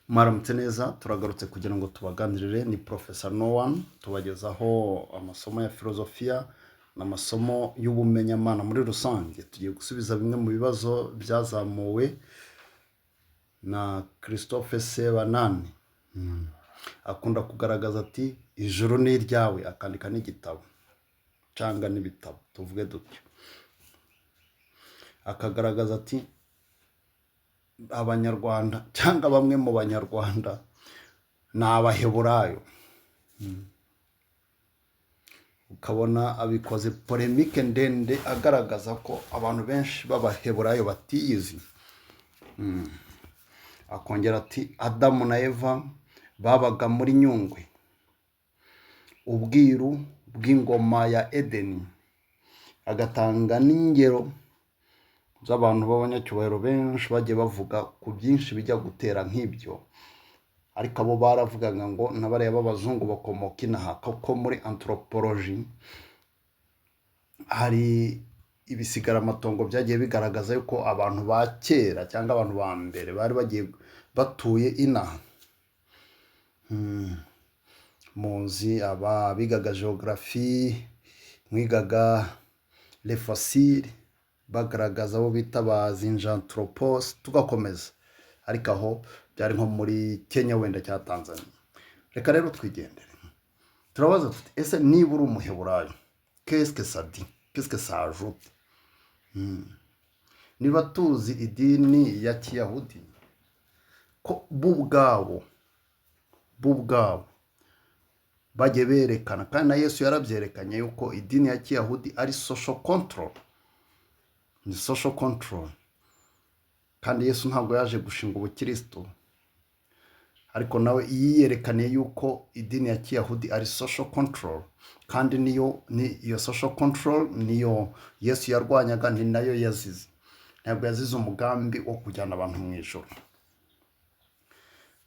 Mwaramutse neza, turagarutse kugira ngo tubaganirire. Ni Professor Nowan, tubagezaho amasomo ya filozofiya n'amasomo y'ubumenyamana muri rusange. Tugiye gusubiza bimwe mu bibazo byazamuwe na Christophe Sebanani. Akunda kugaragaza ati: "Ijuru ni iryawe", akandika n'igitabo cyangwa n'ibitabo, tuvuge dutyo. Akagaragaza ati: "Abanyarwanda cyangwa bamwe mu Banyarwanda ni Abaheburayo." Ukabona abikoze polémique ndende, agaragaza ko abantu benshi b'Abaheburayo batiyizi. Akongera ati: "Adamu na Eva babaga muri Nyungwe, ubwiru bw'ingoma ya Edeni." Agatanga n'ingero z'abantu b'abanyacyubahiro benshi bagiye bavuga ku byinshi bijya gutera nk'ibyo, ariko abo baravugaga ngo n'abariya b'abazungu bakomoka inaha, kuko muri anthropologie hari ibisigaramatongo byagiye bigaragaza yuko abantu ba kera cyangwa abantu ba mbere bari bagiye batuye inaha. Muzi aba bigaga géographie, mwigaga les fossiles, bagaragaza abo bita ba Zinjanthropus, tugakomeza, ariko aho byari nko muri Kenya wenda cyangwa Tanzania. Reka rero twigendere. Turabaza tuti: "Ese niba uri Umuheburayo, qu'est-ce que ça dit, qu'est-ce que ça ajoute?" Niba tuzi idini ya Kiyahudi ko bo ubwabo bagiye berekana, kandi na Yesu yarabyerekanye yuko idini ya Kiyahudi ari social control, ni social control, kandi Yesu ntabwo yaje gushinga ubukristo, ariko nawe yiyerekaniye yuko idini ya Kiyahudi ari social control, kandi niyo ni iyo social control niyo Yesu yarwanyaga, ni nayo yazize. Ntabwo yazize umugambi wo kujyana abantu mu ijuru,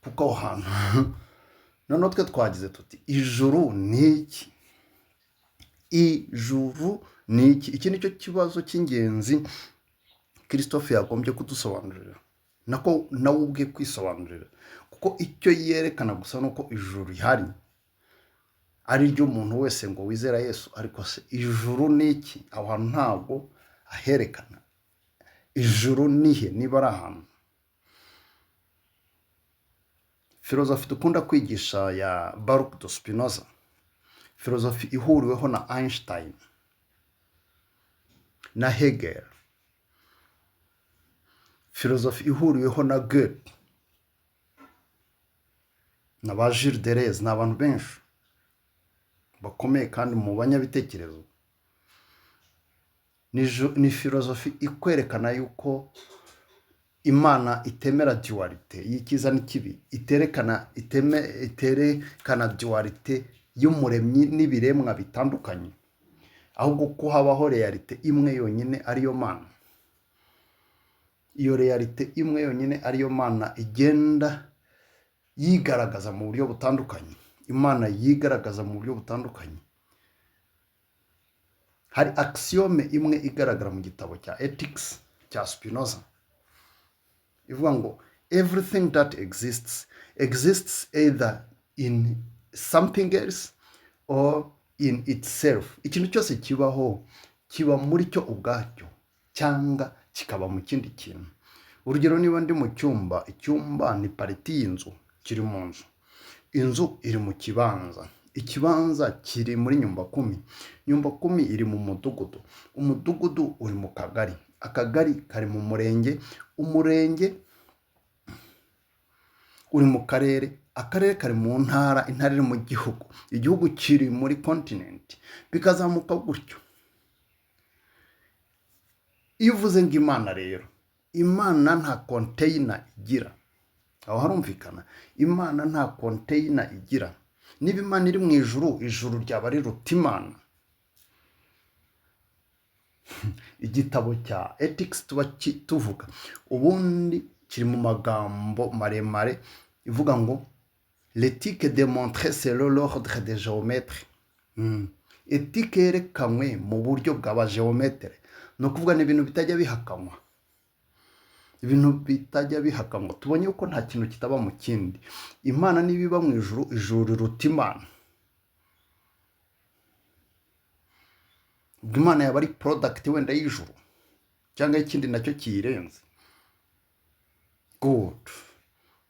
kuko aho hantu noneho twe twagize tuti: "Ijuru ni iki? Ijuru ni iki?" Iki ni cyo kibazo cy'ingenzi Christophe yagombye kudusobanurira, nako nawe ubwe kwisobanurira, kuko icyo yerekana gusa ni uko ijuru rihari, ari ry'umuntu wese ngo wizera Yesu. Ariko se ijuru ni iki? Aho hantu ntabwo aherekana. Ijuru ni he, niba ari ahantu? Filozofi dukunda kwigisha ya Baruch de Spinoza, filozofi ihuriweho na Einstein na Hegel, filozofi ihuriweho na Goethe na ba Gilles Deleuze, ni abantu benshi bakomeye kandi mu banyabitekerezo, ni filozofi ikwerekana yuko Imana itemera dualité y'icyiza n'ikibi, iterekana iteme iterekana dualité y'umuremyi n'ibiremwa bitandukanye, ahubwo ko habaho réalité imwe yonyine, ariyo Mana. Iyo réalité imwe yonyine, ariyo Mana, igenda yigaragaza mu buryo butandukanye. Imana yigaragaza mu buryo butandukanye. Hari axiome imwe igaragara mu gitabo cya Ethics cya Spinoza ivuga ngo: "Everything that exists exists either in something else or in itself." Ikintu cyose kibaho kiba muri cyo ubwacyo cyangwa kikaba mu kindi kintu. Urugero, niba ndi mu cyumba, icyumba ni partie y'inzu, kiri mu nzu, inzu iri mu kibanza, ikibanza kiri muri nyumba kumi, nyumba kumi iri mu mudugudu, umudugudu uri mu kagari, akagari kari mu murenge, umurenge uri mu karere, akarere kari mu ntara, intara iri mu gihugu, igihugu kiri muri continent, bikazamuka gutyo. Iyo uvuze ngo Imana rero, Imana nta container igira. Aho harumvikana? Imana nta container igira. Niba Imana iri mu ijuru, ijuru ryaba riruta Imana? Igitabo cya Ethics tuba tuvuga ubundi kiri mu magambo maremare ivuga ngo: "L'éthique démontrée selon l'ordre des géomètres." Éthique yerekanywe mu buryo bw'abagéomètre, ni ukuvuga ni ibintu bitajya bihakanywa. Ibintu bitajya bihaka ngo tubonye yuko nta kintu kitaba mu kindi. Imana niba iba mu ijuru, ijuru riruta Imana. Ubwo Imana yaba ari product wenda y'ijuru cyangwa ikindi nacyo kiyirenze. Good.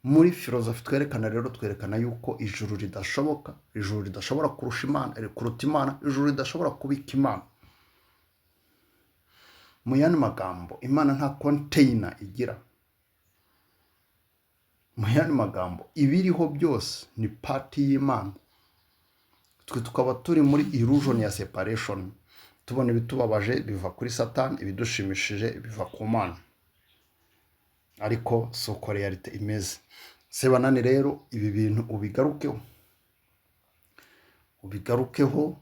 Muri filozofi twerekana rero, twerekana yuko ijuru ridashoboka, ijuru ridashobora kurusha Imana, kuruta Imana, ijuru ridashobora kubika Imana. Mu yandi magambo, Imana nta container igira. Mu yandi magambo, ibiriho byose ni part y'Imana. Twe tukaba turi muri illusion ya separation, tubona ibitubabaje biva kuri Satani, ibidushimishije biva ku Mana, ariko si uko réalité imeze. Sebanani rero, ibi bintu ubigarukeho, ubigarukeho.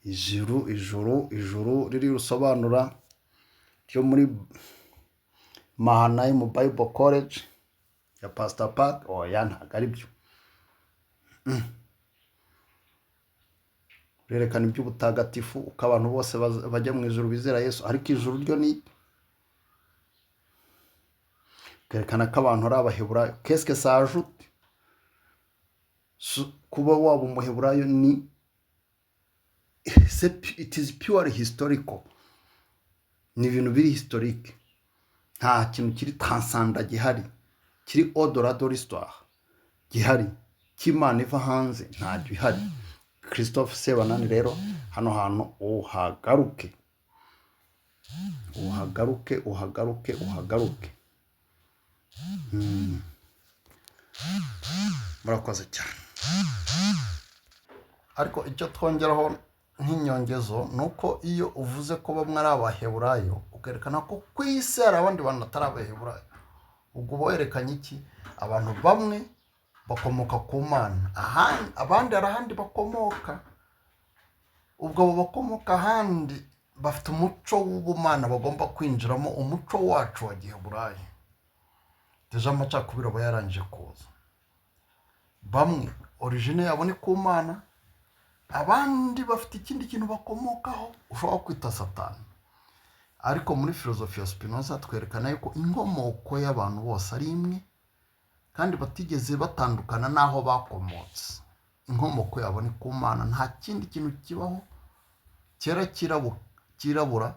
Ijuru, ijuru, ijuru riri rusobanura ryo muri Mahanayimu Bible College ya Pastor Park, oya, ntabwo ari byo. Urerekana iby'ubutagatifu, uko abantu bose bajya mu ijuru bizera Yesu, ariko ijuru ryo ni ukerekana ko abantu ari Abaheburayo. Qu'est-ce que ça ajoute? Kuba waba Umuheburayo ni it is pure historical, ni ibintu biri historique, nta kintu kiri transcendant gihari, kiri au-delà de l'histoire gihari, cy'Imana iva hanze, nta gihari. Christophe Sebanani rero, hano hantu uhagaruke, uhagaruke, uhagaruke, uhagaruke. Murakoze cyane. Ariko icyo twongeraho nk'inyongezo ni uko iyo uvuze ko bamwe ari Abaheburayo, ukerekana ko ku isi hari abandi bantu batari Abaheburayo, ubwo uba werekanye iki? Abantu bamwe bakomoka ku Mana, abandi hari ahandi bakomoka. Ubwo abo bakomoka ahandi bafite umuco w'ubumana bagomba kwinjiramo, umuco wacu wa giheburayo. Déjà amacakubiri aba yarangije kuza. Bamwe origine yabo ni ku Mana, abandi bafite ikindi kintu bakomokaho ushobora kwita Satani. Ariko muri filozofi ya Spinoza twerekana yuko inkomoko y'abantu bose ari imwe, kandi batigeze batandukana n'aho bakomotse. Inkomoko yabo ni ku Mana. Nta kindi kintu kibaho cyera cyirabura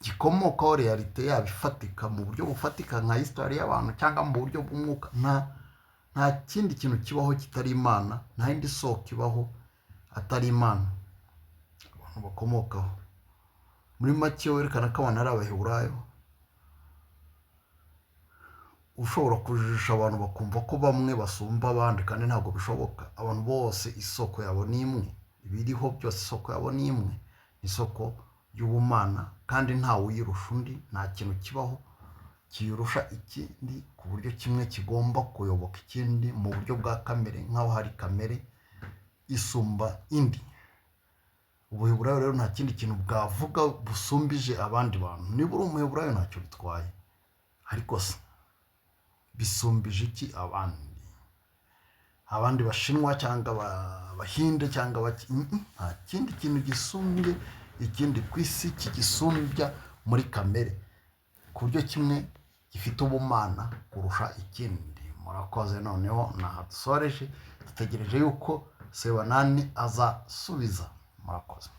gikomokaho réalité yabo ifatika, mu buryo bufatika nka histoire y'abantu cyangwa mu buryo bw'umwuka. Nta kindi kintu kibaho kitari Imana, nta yindi soko ibaho atari Imana abantu bakomokaho. Muri make, werekana ko abantu ari Abaheburayo, ushobora kujijisha abantu bakumva ko bamwe basumba abandi, kandi ntabwo bishoboka. Abantu bose isoko yabo ni imwe, ibiriho byose isoko yabo ni imwe, isoko y'ubumana, kandi ntawe uyirusha undi. Nta kintu kibaho kiyirusha ikindi ku buryo kimwe kigomba kuyoboka ikindi mu buryo bwa kamere, nk'aho hari kamere isumba indi. Ubuheburayo rero nta kindi kintu bwavuga busumbije abandi bantu. Niba uri Umuheburayo ntacyo bitwaye, ariko se bisumbije iki abandi, abandi Bashinwa cyangwa Abahinde cyangwa abaki? Nta kindi kintu gisumbye ikindi ku isi kigisumbya muri kamere, ku buryo kimwe gifite ubumana kurusha ikindi. Murakoze. Noneho ntaha dusoreje, dutegereje yuko Sebanani azasubiza. Murakoze.